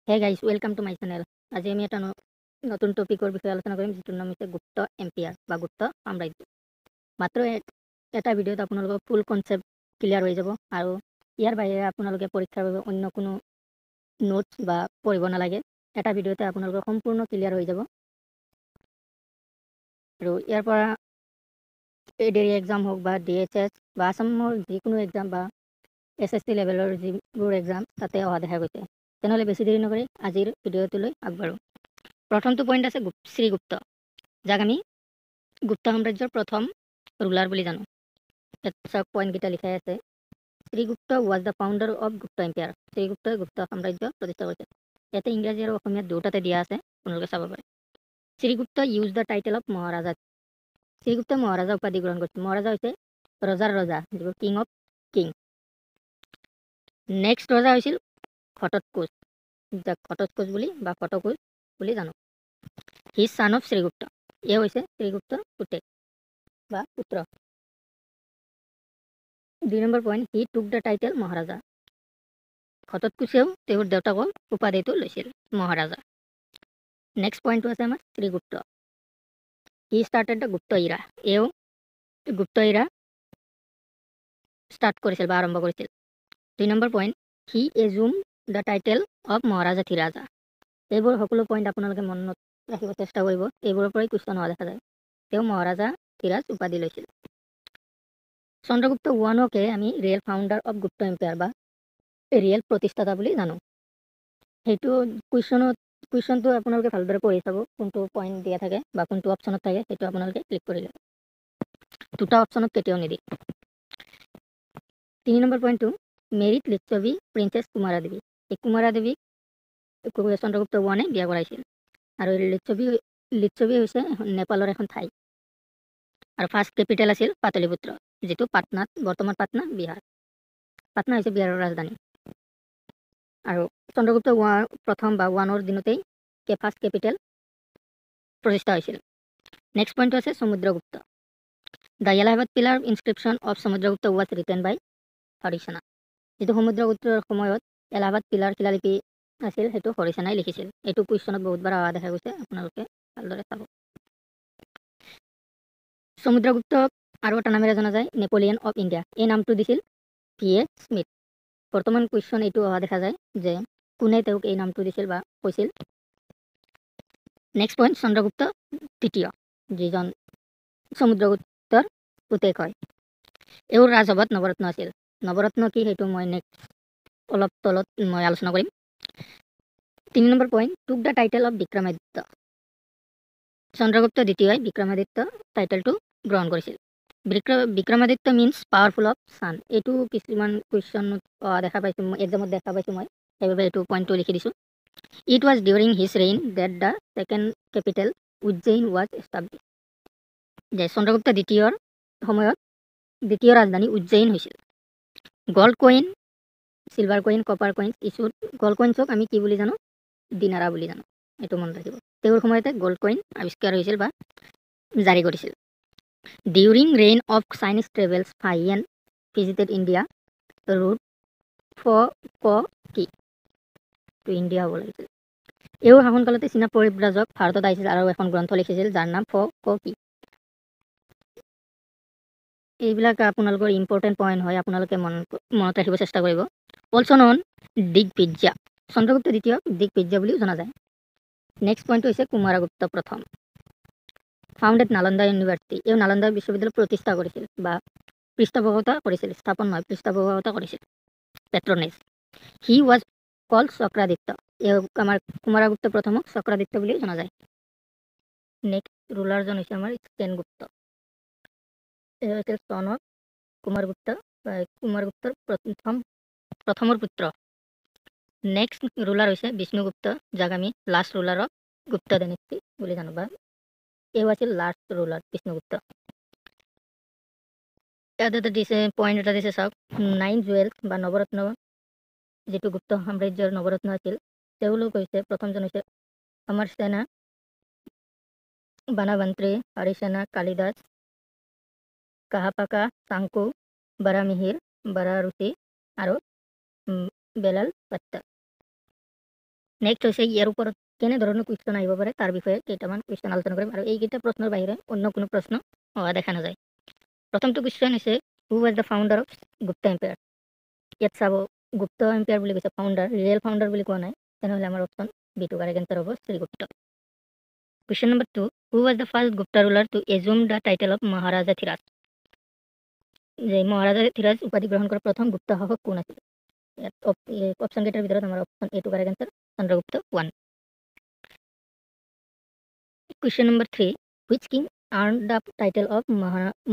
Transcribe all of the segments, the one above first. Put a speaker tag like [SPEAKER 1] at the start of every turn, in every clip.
[SPEAKER 1] Hey guys, welcome to my channel. আজি আমি এটা নতুন টপিকৰ বিষয়ে আলোচনা কৰিম, যিটোৰ নাম হৈছে গুপ্ত এম্পায়াৰ বা গুপ্ত সাম্ৰাজ্য। মাত্ৰ এটা ভিডিঅ'ত আপোনালোকৰ ফুল কনচেপ্ট ক্লিয়াৰ হৈ যাব আৰু ইয়াৰ বাহিৰে আপোনালোকে পৰীক্ষাৰ বাবে অন্য কোনো নোটছ বা পঢ়িব নালাগে। এটা ভিডিঅ'তে আপোনালোকৰ সম্পূৰ্ণ ক্লিয়াৰ হৈ যাব আৰু ইয়াৰ পৰা এডিআৰই এক্সাম হওক বা ডিএইচএছ বা আছামৰ যিকোনো এক্সাম বা এছএছচি লেভেলৰ যিবোৰ এক্সাম, তাতে অহা দেখা গৈছে। তেনেহ'লে বেছি দেৰি নকৰি আজিৰ ভিডিঅ'টোলৈ আগবাঢ়োঁ। প্ৰথমটো পইণ্ট আছে শ্ৰীগুপ্ত, যাক আমি গুপ্ত সাম্ৰাজ্যৰ প্ৰথম ৰুলাৰ বুলি জানো। ইয়াত চাওক, পইণ্টকেইটা লিখাই আছে। Srigupta was the founder of Gupta Empire. শ্ৰীগুপ্তই গুপ্ত সাম্ৰাজ্য প্ৰতিষ্ঠা কৰিছিল। ইয়াতে ইংৰাজী আৰু অসমীয়াত দুয়োটাতে দিয়া আছে, আপোনালোকে চাব পাৰে। Srigupta used the title of Maharaja. শ্ৰীগুপ্তই মহাৰাজা উপাধি গ্ৰহণ কৰিছিল। মহাৰাজা হৈছে ৰজাৰ ৰজা, যিবোৰ কিং অফ কিং। নেক্সট ৰজা হৈছিল ঘটোৎকোচ, যাক ঘটোৎকোচ বুলি বা ঘটকোচ বুলি জানো। He son of Srigupta. এই হৈছে শ্ৰীগুপ্তৰ পুতেক বা পুত্ৰ। 2 number point, he took the title Maharaja. ঘটোৎকোচেও তেওঁৰ দেউতাকৰ উপাধিটো লৈছিল, মহাৰাজা। নেক্সট পইণ্টটো আছে আমাৰ শ্ৰীগুপ্ত। He started the Gupta era. এওঁ গুপ্ত ইৰা ষ্টাৰ্ট কৰিছিল বা আৰম্ভ কৰিছিল। 2 number point, he assumed the title of Maharajadhiraja. এইবোৰ সকলো পইণ্ট আপোনালোকে মনত ৰাখিব চেষ্টা কৰিব। এইবোৰৰ পৰাই কুৱেশ্যন হোৱা দেখা যায়। তেওঁ মহাৰাজা ধীৰাজ উপাধি লৈছিল। চন্দ্ৰগুপ্ত ওৱানকে আমি real founder of Gupta Empire বা ৰিয়েল প্ৰতিষ্ঠাতা বুলি জানো। সেইটো কুৱেশ্যনটো আপোনালোকে ভালদৰে পঢ়ি চাব, কোনটো পইণ্ট দিয়া থাকে বা কোনটো অপশ্যনত থাকে, সেইটো আপোনালোকে ক্লিক কৰি ল'ব। দুটা অপশ্যনত কেতিয়াও নিদিয়ে। 3 নম্বৰ পইণ্টটো, মেৰিড লিচ্ছবি প্ৰিন্সেছ কুমাৰা দেৱী। এই কুমাৰা দেৱীক চন্দ্ৰগুপ্ত ওৱানে বিয়া কৰাইছিল আৰু লিচ্ছবি হৈছে নেপালৰ এখন ঠাই আৰু ফাৰ্ষ্ট কেপিটেল আছিল পাটলিপুত্ৰ, যিটো পাটনাত, বৰ্তমান পাটনা, বিহাৰ। পাটনা হৈছে বিহাৰৰ ৰাজধানী। আৰু চন্দ্ৰগুপ্ত প্ৰথম বা ওৱানৰ দিনতেই ফাৰ্ষ্ট কেপিটেল প্ৰতিষ্ঠা হৈছিল। নেক্সট পইণ্টটো আছে Samudragupta. The Allahabad Pillar inscription of Samudragupta was written by Harisena. যিটো সমুদ্ৰগুপ্তৰ সময়ত এলাহাবাদ পিলাৰ শিলালিপি আছিল, সেইটো হৰিসেনাই লিখিছিল। এইটো কুৱেশ্যনত বহুতবাৰ অহা দেখা গৈছে, আপোনালোকে ভালদৰে চাব। সমুদ্ৰগুপ্তক আৰু এটা নামেৰে জনা যায়, নেপলিয়ন অফ ইণ্ডিয়া। এই নামটো দিছিল ভি এ স্মিথ। বৰ্তমান কুৱেশ্যন এইটো অহা দেখা যায় যে কোনে তেওঁক এই নামটো দিছিল বা কৈছিল। নেক্সট পইণ্ট, চন্দ্ৰগুপ্ত দ্বিতীয়, যিজন সমুদ্ৰগুপ্তৰ পুতেক হয়। এওঁৰ ৰাজসভাত নৱৰত্ন আছিল। নৱৰত্ন কি, সেইটো মই নেক্সট অলপ তলত মই আলোচনা কৰিম। 3 number point, took the title of Vikramaditya. Chandragupta দ্বিতীয়ই Vikramaditya টাইটেলটো গ্ৰহণ কৰিছিল। Vikramaditya means powerful of sun. এইটো কিছুমান কুৱেশ্যনত অহা দেখা পাইছোঁ মই, এক্সামত দেখা পাইছোঁ মই, সেইবাবে এইটো পইণ্টটো লিখি দিছোঁ। It was during his reign that the second capital Ujjain was established. যে চন্দ্ৰগুপ্ত দ্বিতীয়ৰ সময়ত দ্বিতীয় ৰাজধানী উজ্জৈন হৈছিল। Gold coin, silver coin, copper coin issued. Gold কইনছক আমি কি বুলি জানো? দিনাৰা বুলি জানো, এইটো মনত ৰাখিব। তেওঁৰ সময়তে গ'ল্ড কইন আৱিষ্কাৰ হৈছিল বা জাৰি কৰিছিল। During reign of Chinese travellers Fahien visited India, wrote Fo Ko Ki to India হ'ব লাগিছিল। এওঁৰ শাসনকালতে চীনা পৰিব্ৰাজক ভাৰতত আহিছিল আৰু এখন গ্ৰন্থ লিখিছিল, যাৰ নাম ফ ক কি। এইবিলাক আপোনালোকৰ ইম্পৰ্টেণ্ট পইণ্ট হয়, আপোনালোকে মনত ৰাখিব চেষ্টা কৰিব। Also' known Digvijaya. চন্দ্ৰগুপ্ত দ্বিতীয়ক দিগ্বিজয়া বুলিও জনা যায়। নেক্সট পইণ্টটো হৈছে কুমাৰগুপ্ত প্ৰথম ফাউণ্ডেড নালন্দা ইউনিভাৰ্চিটি। এই নালন্দা বিশ্ববিদ্যালয় প্ৰতিষ্ঠা কৰিছিল বা পৃষ্ঠপোষকতা কৰিছিল, স্থাপন নহয়, পৃষ্ঠপোষকতা কৰিছিল, patronage. He was called Chakraditya. এই আমাৰ কুমাৰগুপ্ত প্ৰথমক চক্ৰাদিত্য বুলিও জনা যায়। নেক্সট ৰুলাৰজন হৈছে আমাৰ স্কেনগুপ্ত। এই হৈছিল চন অফ কুমাৰগুপ্ত, কুমাৰগুপ্তৰ প্ৰথমৰ পুত্ৰ। নেক্সট ৰুলাৰ হৈছে বিষ্ণুগুপ্ত, যাক আমি last ruler of Gupta dynasty বুলি জানো বা এই আছিল লাষ্ট ৰুলাৰ বিষ্ণুগুপ্ত। ইয়াত এটা দিছে, পইণ্ট এটা দিছে, চাওক। নাইন জুৱেলছ বা নৱৰত্ন, যিটো গুপ্ত সাম্ৰাজ্যৰ নৱৰত্ন আছিল, তেওঁলোক হৈছে, প্ৰথমজন হৈছে অমৰ সেনা, বানাভান্ত্ৰী, হৰিসেনা, কালিদাস, কাহাপাকা, চাংকু, বাৰামিহিৰ, বাৰাৰুচি আৰু বেলাল পাট্টা। নেক্সট হৈছে ইয়াৰ ওপৰত কেনেধৰণৰ কুৱেশ্যন আহিব পাৰে তাৰ বিষয়ে কেইটামান কুৱেশ্যন আলোচনা কৰিম আৰু এইকেইটা প্ৰশ্নৰ বাহিৰে অন্য কোনো প্ৰশ্ন অহা দেখা নাযায়। প্ৰথমটো কুৱেশ্যন হৈছে who was the founder of Gupta empire. ইয়াত চাব গুপ্ত এম্পায়াৰ বুলি কৈছে, ফাউণ্ডাৰ, ৰিয়েল ফাউণ্ডাৰ বুলি কোৱা নাই, তেনেহ'লে আমাৰ অপশ্যন বিটো কাৰেক্ট এনচাৰ হ'ব, শ্ৰীগুপ্ত। Question number 2, who was the first Gupta ruler to assume the title of Maharajadhiraj. যে মহাৰাজাধিৰাজ উপাধি গ্ৰহণ কৰা প্ৰথম গুপ্ত শাসক কোন আছিল? ইয়াত অপশ্যন কেইটাৰ ভিতৰত আমাৰ অপশ্যন এটো correct answer, Chandragupta 1। Question number 3, which king earn the title of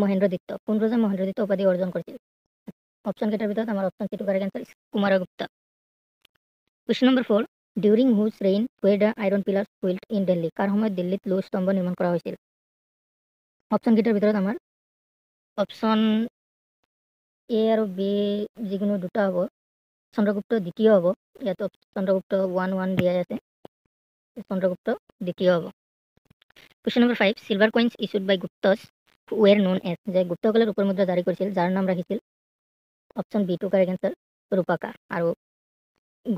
[SPEAKER 1] Mahendraditya. কোন ৰজা মহেন্দ্ৰদিত্য উপাধি অৰ্জন কৰিছিল? অপশ্যন কেইটাৰ ভিতৰত আমাৰ অপশ্যন চিটো correct answer, Kumaragupta. Question number 4, during whose reign were the iron pillars built in Delhi. কাৰ সময়ত দিল্লীত লো স্তম্ভ নিৰ্মাণ কৰা হৈছিল? অপশ্যন কেইটাৰ ভিতৰত আমাৰ অপশ্যন এ আৰু বি যিকোনো দুটা হ'ব, চন্দ্ৰগুপ্ত দ্বিতীয় হ'ব। ইয়াত চন্দ্ৰগুপ্ত 1 1 দিয়াই আছে, চন্দ্ৰগুপ্ত দ্বিতীয় হ'ব। Question number 5, silver coins issued by Guptas were known as. যে গুপ্তসকলে ৰূপৰ মুদ্ৰা জাৰি কৰিছিল যাৰ নাম ৰাখিছিল, অপশ্যন বিটো কাৰেক্ট এনচাৰ, ৰূপাকা। আৰু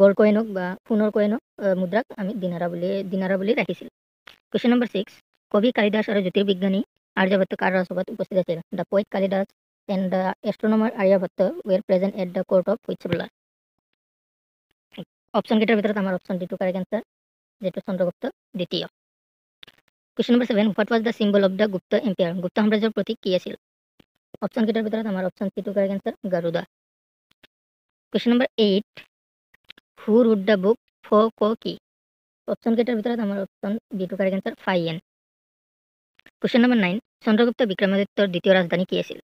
[SPEAKER 1] গ'ল্ড কইনক বা সোণৰ কইনক মুদ্ৰাক আমি দিনাৰা বুলি ৰাখিছিল। কুৱেশ্যন নম্বৰ 6, কবি কালিদাস আৰু জ্যোতিৰ্বিজ্ঞানী আৰ্যভট্ট কাৰ ৰাজসভাত উপস্থিত আছিল? The poet Kalidas and the astronomer Aryabhata were present at the court of which ruler? Option কেইটাৰ ভিতৰত আমাৰ অপশ্যন ডিটো কাৰেক্ট এনচাৰ, যিটো চন্দ্ৰগুপ্ত দ্বিতীয়। Question number 7, what was the symbol of the Gupta empire. গুপ্ত সাম্ৰাজ্যৰ প্ৰতীক কি আছিল? অপশ্যন কেইটাৰ ভিতৰত আমাৰ অপশ্যন চিটো correct answer, Garuda. Question number 8, who wrote the book Fo Ko Ki. Option কেইটাৰ ভিতৰত আমাৰ অপশ্যন বিটো correct answer, Fa Hien. Question number 9, Chandragupta বিক্ৰমাদিত্যৰ দ্বিতীয় ৰাজধানী কি আছিল?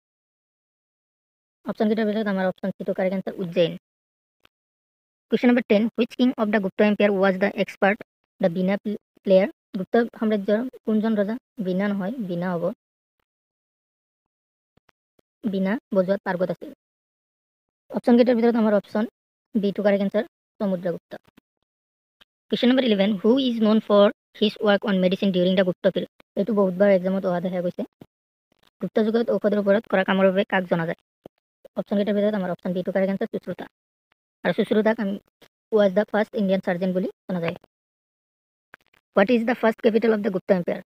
[SPEAKER 1] অপশ্যন কেইটাৰ ভিতৰত আমাৰ অপশ্যন চিটো correct answer, Ujjain. Question number 10, which king of the Gupta empire was the expert the veena player. গুপ্ত সাম্ৰাজ্যৰ কোনজন ৰজা বীণা নহয় বীণা হ'ব, বীণা বজোৱাত পাৰ্গত আছিল? অপশ্যন কেইটাৰ ভিতৰত আমাৰ অপশ্যন বিটো correct answer, Samudragupta. Question number 11, who is known for his work on medicine during the Gupta period. এইটো বহুতবাৰ এক্সামত অহা দেখা গৈছে। গুপ্ত যুগত ঔষধৰ ওপৰত কৰা কামৰ বাবে কাক জনা যায়? অপশ্যন কেইটাৰ ভিতৰত আমাৰ অপশ্যন বিটো কাৰেক্ট এনচাৰ, সুশ্ৰুতা। আৰু সুশ্ৰুতাক আমি was the first Indian surgeon বুলি জনা যায়। What is the first capital of the Gupta empire?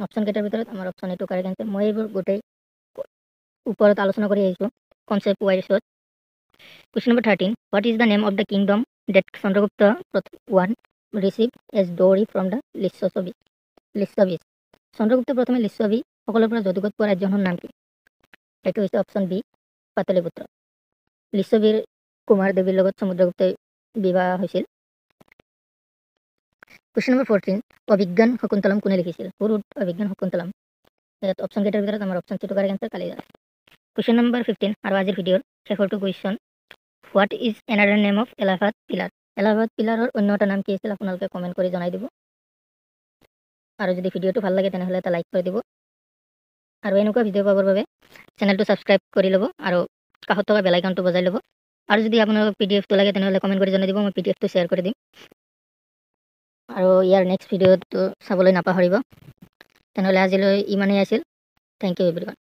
[SPEAKER 1] Option কেইটাৰ ভিতৰত আমাৰ অপশ্যন এইটো কাৰেক্ট এনচাৰ। মই এইবোৰ গোটেই ওপৰত আলোচনা কৰি আহিছোঁ concept ৱাইজত। Question number 13, what is the name of the kingdom that Chandragupta 1 receive as dowry from the Licchavis. Chandragupta প্ৰথমে লিচ্ছবি সকলৰ পৰা যৌতুকত পোৱা ৰাজ্যখনৰ নাম কি? এইটো হৈছে অপশ্যন বি, পাটলিপুত্ৰ। লিচ্ছবিৰ কুমাৰ দেৱীৰ লগত সমুদ্ৰগুপ্তই বিবাহ হৈছিল। কুৱেশ্যন নম্বৰ 14, অভিজ্ঞান শকুন্তলম কোনে লিখিছিল? Who wrote Abhijnana Shakuntalam? ইয়াত অপশ্যন কেইটাৰ ভিতৰত আমাৰ অপশ্যন চিটো correct answer, Kalidas. Question number 15 আৰু আজিৰ ভিডিঅ'ৰ শেষৰটো question, what is another name of Allahabad pillar. Allahabad পিলাৰৰ অন্য এটা নাম কি আছিল আপোনালোকে কমেণ্ট কৰি জনাই দিব। আৰু যদি ভিডিঅ'টো ভাল লাগে তেনেহ'লে এটা লাইক কৰি দিব আৰু এনেকুৱা ভিডিঅ' পাবৰ বাবে চেনেলটো ছাবস্ক্ৰাইব কৰি ল'ব আৰু কাষত থকা বেল আইকনটো বজাই ল'ব। আৰু যদি আপোনালোকক পিডিএফটো লাগে তেনেহ'লে কমেণ্ট কৰি জনাই দিব, মই পিডিএফটো শ্বেয়াৰ কৰি দিম। আৰু ইয়াৰ নেক্সট ভিডিঅ'টো চাবলৈ নাপাহৰিব। তেনেহ'লে আজিলৈ ইমানেই আছিল। Thank you everyone.